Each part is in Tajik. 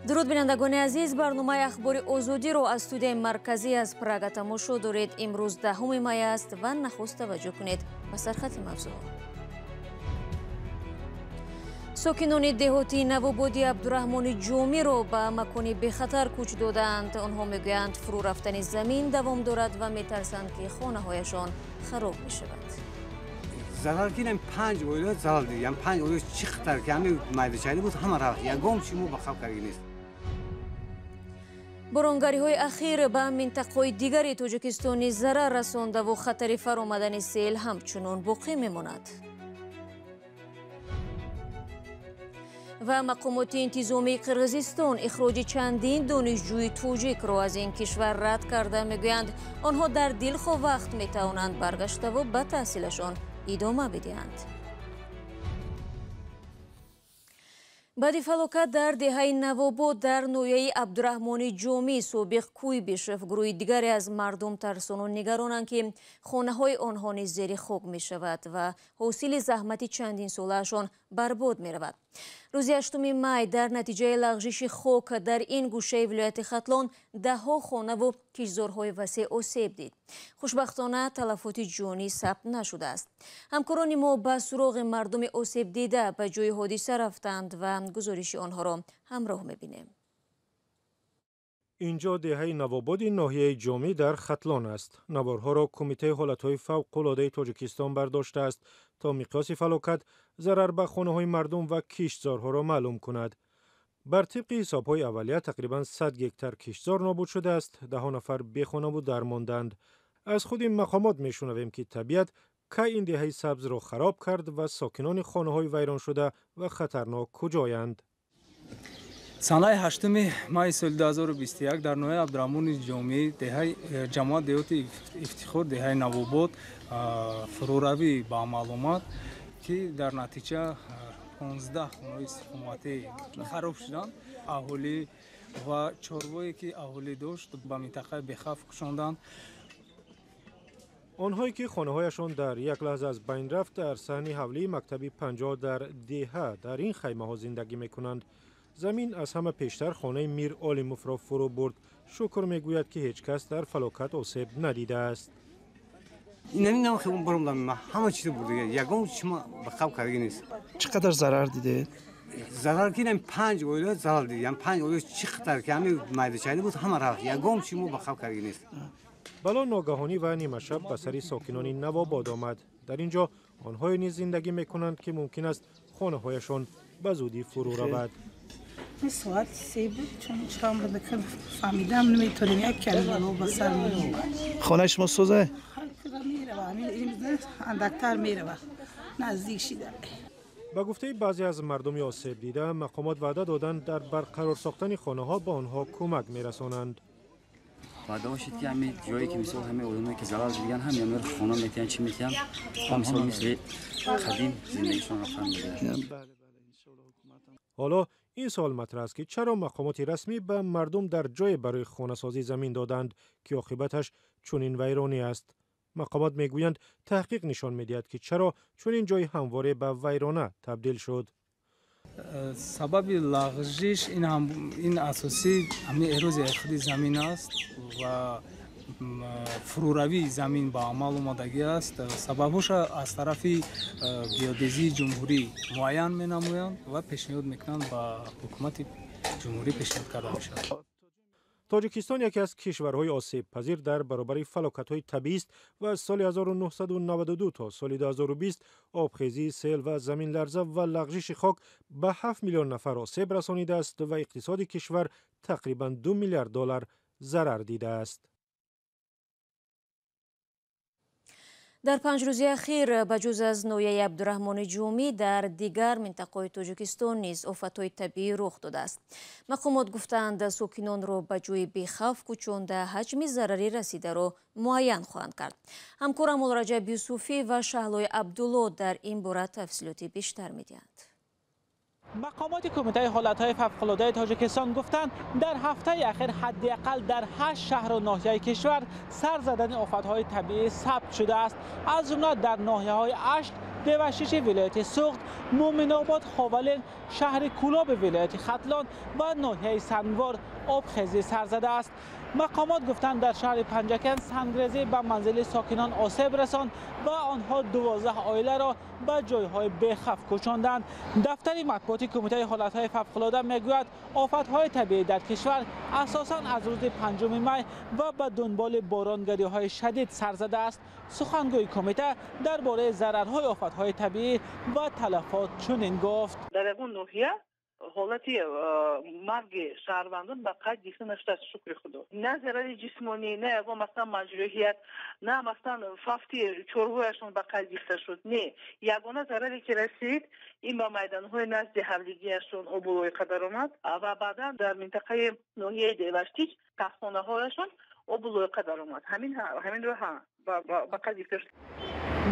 Дуруд, бинандагони азиз, барномаи Ахбори Озодиро аз студияи марказӣ аз Прага тамошо доред. Имрӯз 10 май аст ва нахуст таваҷҷӯҳ кунед ба сархати мавзӯъ. Сокинони деҳоти Навободи Абдураҳмони Ҷомиро ба макони бехатар кӯч додаанд. Онҳо мегӯянд, фурӯ рафтани замин давом дорад ва метарсанд, ки хонаҳояшон хароб мешавад. Зарар ки панҷ оила зарар дид, панҷ оила чӣ хатар ки ҳамин майдачайда буд, ҳама рафт, ягон чи мо ба хаб карда нест. Боронгариҳои ахир ба минтақаҳои дигари Тоҷикистон низ зарар расондаву хатари фаромадани сел ҳамчунон боқӣ мемонад. Ва мақомоти интизомии Қирғизистон ихроҷи чандин донишҷӯи тоҷикро аз ин кишвар рад карда, мегӯянд, онҳо дар дилхоҳ вақт метавонанд баргаштаву ба таҳсилашон идома бидиҳанд. Баъди фалокат дар деҳаи Навобод дар ноҳияи Абдураҳмони Ҷомӣ, собиқ Куйбишев, гурӯҳи дигаре аз мардум тарсону нигаронанд, ки хонаҳои онҳо низ зери хок мешавад ва ҳосили заҳмати чандинсолаашон барбод меравад. Рӯзи 8 май дар натиҷаи лағжиши хок дар ин гӯшаи вилояти Хатлон даҳҳо хонаву киштзорҳои васеъ осеб дид. Хушбахтона, талафоти ҷонӣ сабт нашудааст. Ҳамкорони мо ба суроғи мардуми осебдида ба ҷои ҳодиса рафтанд ва гузориши онҳоро ҳамроҳ мебинем. Инҷо деҳаи Навободи ноҳияи Ҷомӣ дар Хатлон аст. Наворҳоро Кумитаи ҳолатҳои фавқулодаи Тоҷикистон бардоштааст, то миқёси фалокат, зарар ба хонаҳои мардум ва киштзорҳоро маълум кунад. Бар тибқи ҳисобҳои аввалия, тақрибан 100 гектар киштзор нобуд шудааст, даҳо нафар бехонаву дармонданд. Аз худи мақомот мешунавем, ки табиат кай ин деҳаи сабзро хароб кард ва сокинони хонаҳои вайроншуда ва хатарнок куҷоянд. Санаи 8 майи соли 2021 дар ноҳияи Абдураҳмони Ҷомӣ, деҳаи ҷамоат деҳоти Ифтихор, деҳаи Навобод фурӯравӣ ба амал омад, ки дар натиҷа 15 хонаҳои истиқоматӣ хароб шуданд. Аҳолӣ ва чорвое ки аҳолӣ дошт, ба минтақаи бехавф кушонданд. Онҳое ки хонаҳояшон дар як лаҳза аз байн рафт, дар саҳни ҳавлии мактаби 50 дар деҳа дар ин хаймаҳо зиндагӣ мекунанд. Замин аз ҳама пештар хонаи Мир Олимовро фурӯ бурд. Шукр мегӯяд, ки ҳеҷ кас дар фалокат осеб надидааст. Инаминам хелон баромдам, ҳама чизо бурда, ягон чи ма ба хаб карда нест. Чӣ қадар зарар дидед? Зарар ки панҷ оила зарар дид, панҷ оила чӣ хатар ки ҳамин майдачайда буд, ҳама рафт, ягон чи мо ба хаб карда нест. Бало ногаҳонӣ ва нимашаб ба сари сокинони Навобод омад. Дар ин ҷо онҳое низ зиндагӣ мекунанд, ки мумкин аст хонаҳояшон ба зудӣ фурӯ равад. Соат 3 буд, чун чам буда, ки фаҳмидам, наметонем, як калима ба сар меомад. Хонаи шумо сӯза? Мерава, андактар мерава, наздик шида. Ба гуфтаи баъзе аз мардуми осебдида, мақомот ваъда доданд, дар барқарор сохтани хонаҳо ба онҳо кӯмак мерасонанд. Ваъда бошед, ки ҳамин ҷое ки мисол ҳамин одамое ки залал диданд, ҳамин амир хона метиҳанд, чӣ метиҳанд, мисол мисли қадим зиндагишон рафтан мегирад. Ҳоло ин суол матраҳ аст, ки чаро мақомоти расмӣ ба мардум дар ҷое барои хонасозӣ замин доданд, ки оқибаташ чунин вайронӣ аст. Мақомот мегӯянд, таҳқиқ нишон медиҳад, ки чаро чунин ҷои ҳамворе ба вайрона табдил шуд. Сабаби лағжиш ин асосӣ ҳамин эрозияи худи замин аст ва фурӯравии замин ба амал омадагӣ аст. Сабабҳоша аз тарафи геодезии ҷумҳурӣ муайян менамоянд ва пешниҳод мекунанд, ба ҳукумати ҷумҳурӣ пешниҳод карда мешавад. Тоҷикистон яке аз кишварҳои осебпазир дар баробари фалокатҳои табиист ва аз соли 1992 то соли 2020 обхезӣ, сел ва заминларза ва лағжиши хок ба 7 миллион нафар осеб расонидааст ва иқтисоди кишвар тақрибан 2 миллиард доллар зарар дидааст. Дар 5 рӯзи ахир ба ҷуз аз ноҳияи Абдураҳмони Ҷомӣ дар дигар минтақаҳои Тоҷикистон низ офатҳои табиӣ рух додааст. Мақомот гуфтаанд, сокинонро ба ҷои бехавф кӯчонда, ҳаҷми зарари расидаро муайян хоҳанд кард. Ҳамкорам Муллораҷаб Юсуфӣ ва Шаҳлои Абдулло дар ин бора тафсилоти бештар медиҳанд. Мақомоти Кумитаи ҳолатҳои фавқулодаи Тоҷикистон гуфтанд, дар ҳафтаи ахир ҳадди ақал дар 8 шаҳру ноҳияи кишвар сар задани офатҳои табиӣ сабт шудааст, аз ҷумла дар ноҳияҳои Ашт, Деваштичи вилояти Суғд, Муъминобод, Ховалинг, шаҳри Кӯлоби вилояти Хатлон ва ноҳияи Сангвор обхезӣ сар задааст. Мақомот гуфтанд, дар шаҳри Панҷакент сангрезӣ ба манзили сокинон осеб расонд ва онҳо 12 оиларо ба ҷойҳои бехавф кӯчонданд. Дафтари матбуоти Кумитаи ҳолатҳои фавқулода мегӯяд, офатҳои табиӣ дар кишвар асосан аз рӯзи 5 май ва ба дунболи боронгариҳои шадид сар задааст. Сухангӯи кумита дар бораи зарарҳои офатҳои табиӣ ва талафот чунин гуфт: дар ягон ноҳия ҳолати марги шаҳрвандон ба қайд гирифта нашудааст, шукри Худо. На зарари ҷисмонӣ, на ягон масалан маҷрӯҳият, на масалан фавти чорвояшон ба қайд гирифта шуд. Не, ягона зараре ки расид, ин ба майдонҳои назди ҳавлигиашон обу лоиқа даромад ва баъдан дар минтақаи ноҳияи Деваштич тахтхонаҳояшон обу лоиқа даромад. Ҳаминро ба қайд гирифта шуд.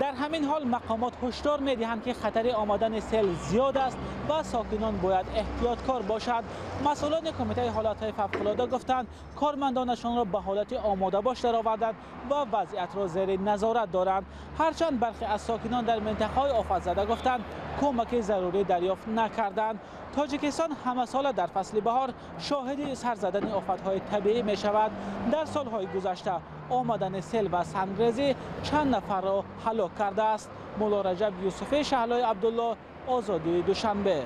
Дар ҳамин ҳол мақомот ҳушдор медиҳанд, ки хатари омадани сел зиёд аст ва сокинон бояд эҳтиёткор бошанд. Масъулони Кумитаи ҳолатҳои фавқулода гуфтанд, кормандонашонро ба ҳолати омодабош дароварданд ва вазъиятро зери назорат доранд. Ҳарчанд бархе аз сокинон дар минтақаҳои офатзада гуфтанд, кӯмаки зарурӣ дарёфт накарданд. Тоҷикистон ҳамасола дар фасли баҳор шоҳиди сар задани офатҳои табиӣ мешавад. Дар солҳои гузашта омадани сел ва сангрезӣ чанд нафарро ҳалок кардааст. Мулло Раҷаб Юсуфӣ, Шаҳлои Абдулло, Озодии Душанбе.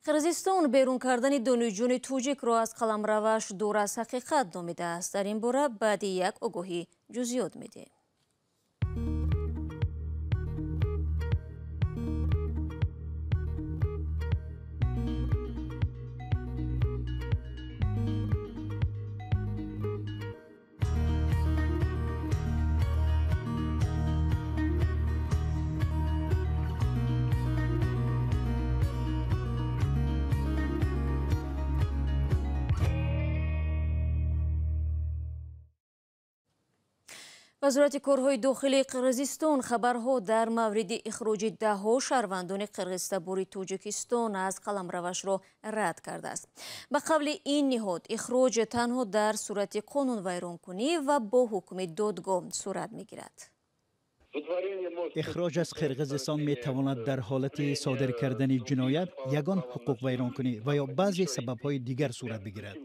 Қирғизистон берун кардани донишҷӯёни тоҷикро аз қаламраваш дур аз ҳақиқат номидааст. Дар ин бора баъди як огоҳӣ ҷузъиёт медиҳем. Вазорати корҳои дохилии Қирғизистон хабарҳо дар мавриди ихроҷи даҳҳо шаҳрвандони қирғизтабори Тоҷикистон аз қаламравашро рад кардааст. Ба қавли ин ниҳод, ихроҷ танҳо дар сурати қонунвайронкунӣ ва бо ҳукми додгоҳ сурат мегирад. Ихроҷ аз Қирғизистон метавонад дар ҳолати содир кардани ҷиноят, ягон ҳуқуқвайронкунӣ ва ё баъзе сабабҳои дигар сурат бигирад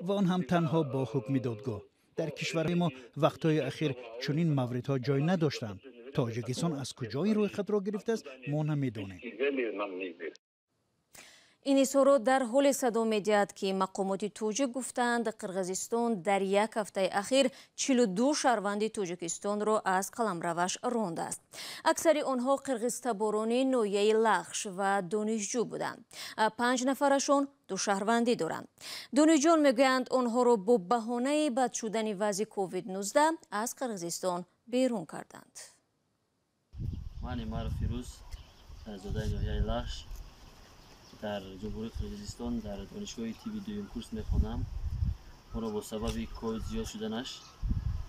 ва он ҳам танҳо бо ҳукми додгоҳ. Дар кишвари мо вақтҳои ахир чунин мавридҳо ҷой надоштанд. Тоҷикистон аз куҷо ин рӯйхатро гирифтааст, мо намедонем. Ин изҳорот дар ҳоле садо медиҳад, ки мақомоти тоҷик гуфтаанд, Қирғизистон дар як ҳафтаи ахир 42 шаҳрванди Тоҷикистонро аз қаламраваш рондааст. Аксари онҳо қирғизтаборони ноҳияи Лахш ва донишҷӯ буданд. 5 нафарашон ду шаҳрвандӣ доранд. Донишҷӯён мегӯянд, онҳоро бо баҳонаи бад шудани вазъи COVID-19 аз Қирғизистон берун карданд. Ман Имаров Фирӯз, зодаи ноҳияи Лахш, дар Ҷумҳурии Қирғизистон дар донишгоҳи тибби дуюм курс мехонам. Моро бо сабаби ковид зиёд шуданаш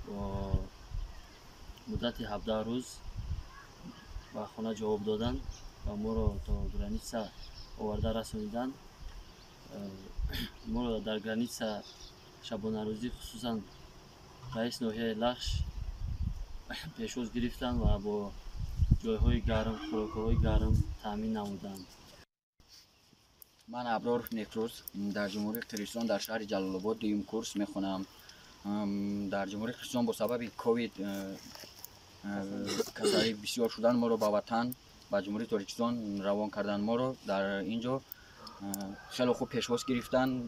бо муддати 17 рӯз ба хона ҷавоб доданд ва моро то граница оварда расониданд. Моро дар граница шабонарӯзӣ, хусусан раис ноҳияи Лахш, пешвоз гирифтанд ва бо ҷойҳои гарм, хӯрокҳои гарм таъмин намуданд. Ман Аброр Некрӯз, дар Ҷумҳурии Қирғизистон дар шаҳри Ҷалолобод дуюм курс мехонам. Дар Ҷумҳурии Қирғизистон бо сабаби ковид касалӣ бисёр шудан моро ба ватан, ба Ҷумҳурии Тоҷикистон равон карданд. Моро дар ин ҷо хеле хуб пешвоз гирифтанд.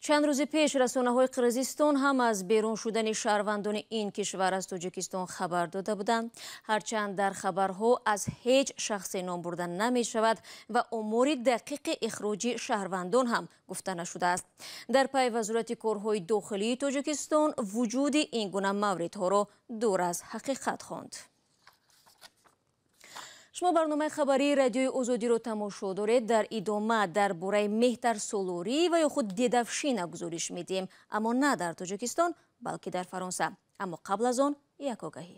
Чанд рӯзи пеш расонаҳои Қирғизистон ҳам аз берун шудани шаҳрвандони ин кишвар аз Тоҷикистон хабар дода буданд. Ҳарчанд дар хабарҳо аз ҳеҷ шахсе ном бурда намешавад ва омори дақиқи ихроҷи шаҳрвандон ҳам гуфта нашудааст. Дар пайи Вазорати корҳои дохилии Тоҷикистон вуҷуди ин гуна мавридҳоро дур аз ҳақиқат хонд. Шумо барномаи хабарии Радиои Озодиро тамошо доред. Дар идома дар бораи меҳтарсолорӣ ва ё худ дедовщина гузориш медиҳем, аммо на дар Тоҷикистон, балки дар Фаронса. Аммо қабл аз он як огаҳӣ.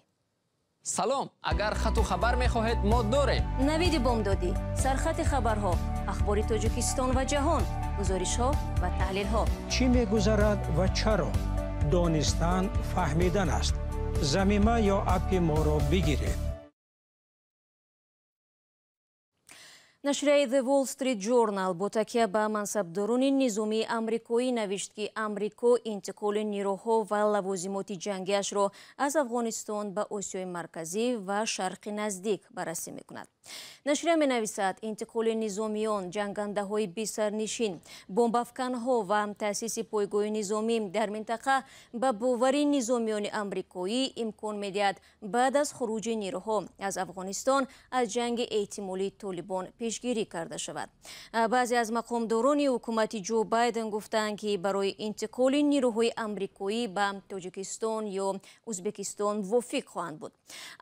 Салом, агар хату хабар мехоҳед, мо дорем. Навиди бомдодӣ, сархати хабарҳо, ахбори Тоҷикистон ва ҷаҳон, гузоришҳо ва таҳлилҳо. Чӣ мегузарад ва чаро? Донистан фаҳмидан аст. Замима ё аппи моро бигиред. Нашрияи The Wall Street Journal бо такия ба мансабдорони низомии амрикоӣ навишт, ки Амрико интиқоли нерӯҳо ва лавозимоти ҷангиашро аз Афғонистон ба Осиёи Марказӣ ва Шарқи Наздик баррасӣ мекунад. Нашрия менависад, интиқоли низомиён, ҷангандаҳои бесарнишин, бомбафканҳо ва таъсиси пойгоҳи низомӣ дар минтақа ба бовари низомиёни амрикоӣ имкон медиҳад баъд аз хуруҷи нерӯҳо аз Афғонистон аз ҷанги эҳтимолии Толибон пешгирӣ карда шавад. Баъзе аз мақомдорони ҳукумати Ҷо Байден гуфтанд, ки барои интиқоли нерӯҳои амрикоӣ ба Тоҷикистон ё Ӯзбекистон мувофиқ хоҳанд буд.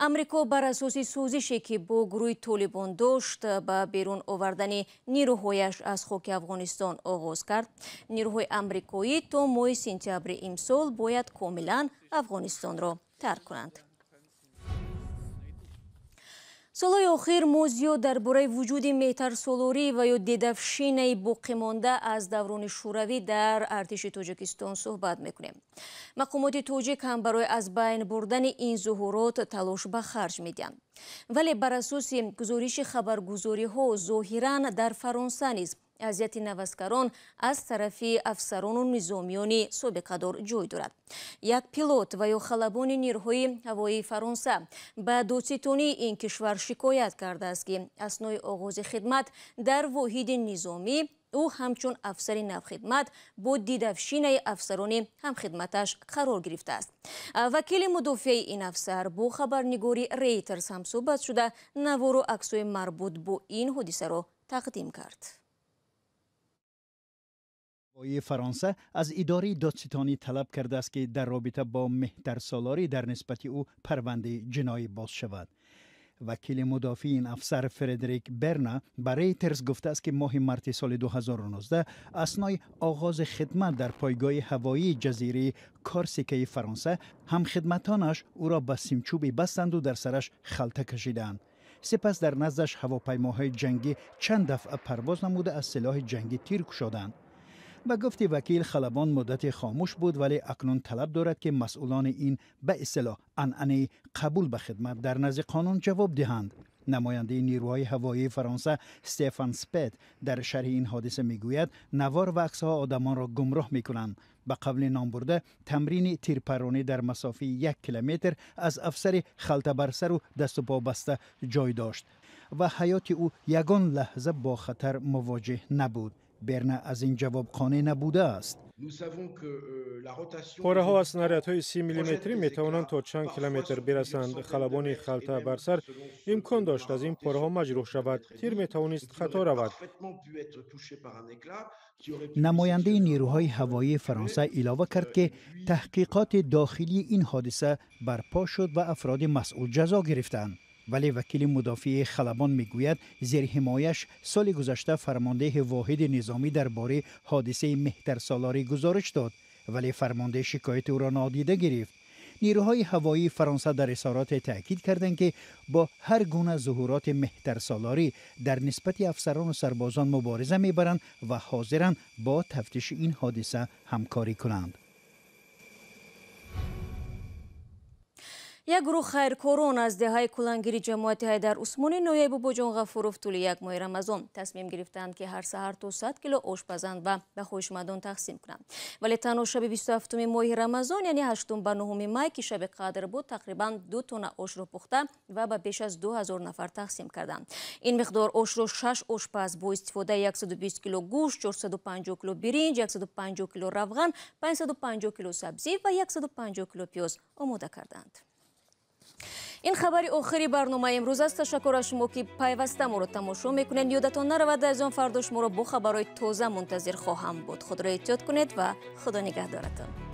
Амрико бар асоси созише, ки бо гурӯҳи Толибон дошт, ба берун овардани нерӯҳояш аз хоки Афғонистон оғоз кард. Нерӯҳои амрикоӣ то моҳи сентябри имсол бояд комилан Афғонистонро тарк кунанд. Солҳои охир мо зиёд дар бораи вуҷуди меҳтарсолорӣ ва ё дедавшинаи боқимонда аз даврони Шӯравӣ дар артиши Тоҷикистон суҳбат мекунем. Мақомоти тоҷик ҳам барои аз байн бурдани ин зуҳурот талош ба харҷ медиҳанд. Вале бар асоси гузориши хабаргузориҳо зоҳиран дар Фаронса низ азияти наваскарон аз тарафи афсарону низомиёни собиқадор ҷой дорад. Як пилот ва ё халабони нерӯҳои ҳавоии Фаронса ба додситонии ин кишвар шикоят кардааст, ки аснои оғози хидмат дар воҳиди низомӣ ӯ ҳамчун афсари навхидмат бо дидавшинаи афсарони ҳамхидматаш қарор гирифтааст. Вакили мудофиаи ин афсар бо хабарнигори Рейтерс ҳамсӯҳбат шуда, навору аксҳои марбут бо ин ҳодисаро тақдим кард. Фаронса аз идораи додситонӣ талаб кардааст, ки дар робита бо меҳтарсолорӣ дар нисбати ӯ парвандаи ҷиноӣ боз шавад. Вакили мудофии ин афсар Фредерик Берна ба Рейтерс гуфтааст, ки моҳи марти соли 2019 аснои оғози хидмат дар пойгоҳи ҳавоии ҷазираи Корсикаи Фаронса ҳамхидматонаш ӯро ба симчӯбе бастанду дар сараш халта кашиданд. Сипас дар наздаш ҳавопаймоҳои ҷангӣ чанд дафъа парвоз намуда, аз силоҳи ҷангӣ тир кушоданд. Ба гуфти вакил, халабон муддате хомӯш буд, вале акнун талаб дорад, ки масъулони ин ба истилоҳ анъанаи қабул ба хидмат дар назди қонун ҷавоб диҳанд. Намояндаи нерӯҳои ҳавоии Фаронса Стефан Спет дар шарҳи ин ҳодиса мегӯяд, навор ва аксҳо одамонро гумроҳ мекунанд. Ба қавли номбурда, тамрини тирпаронӣ дар масофаи 1 километр аз афсари халтабарсару дасту по баста ҷой дошт ва ҳаёти ӯ ягон лаҳза бо хатар мувоҷеҳ набуд. Берна аз ин ҷавоб қонеъ набудааст. Пораҳо аз снарядҳои 30 миллиметрӣ метавонанд то чанд километр бирасанд. Халабони халта бар сар имкон дошт аз ин пораҳо маҷрӯҳ шавад. Тир метавонист хато равад. Намояндаи нерӯҳои ҳавоии Фаронса илова кард, ки таҳқиқоти дохилии ин ҳодиса барпо шуд ва афроди масъул ҷазо гирифтанд. Вале вакили мудофии халабон мегӯяд, зерҳимояш соли гузашта фармондеҳи воҳиди низомӣ дар бораи ҳодисаи меҳтарсолорӣ гузориш дод, вале фармондеҳ шикояти ӯро нодида гирифт. Нерӯҳои ҳавоии Фаронса дар изҳороте таъкид карданд, ки бо ҳар гуна зуҳуроти меҳтарсолорӣ дар нисбати афсарону сарбозон мубориза мебаранд ва ҳозиранд бо тафтиши ин ҳодиса ҳамкорӣ кунанд. Як гурӯҳ хайркорон аз деҳаи Кулангири ҷамоати Ҳайдар Усмони ноҳияи Бобоҷон Ғафуров тӯли як моҳи Рамазон тасмим гирифтанд, ки ҳар саҳар то 100 кило ош пазанд ва ба хоҳишмандон тақсим кунанд. Вале танҳо шаби 27 моҳи Рамазон, яъне 8 ба 9 май, ки шаби қадр буд, тақрибан 2 тонна ошро пухта ва ба беш аз 2000 нафар тақсим карданд. Ин миқдор ошро 6 ошпаз бо истифодаи 120 кило гӯшт, 450 кило биринҷ, 150 кило равған, 550 кило сабзӣ ва 150 кило пиёз омода карданд. Ин хабари охири барномаи имрӯз аст. Ташаккур аз шумо, ки пайваста моро тамошо мекунед. Ёдатон наравад, аз он фардо шуморо бо хабарҳои тоза мунтазир хоҳам буд. Худро эҳтиёт кунед ва Худо нигаҳдоратон.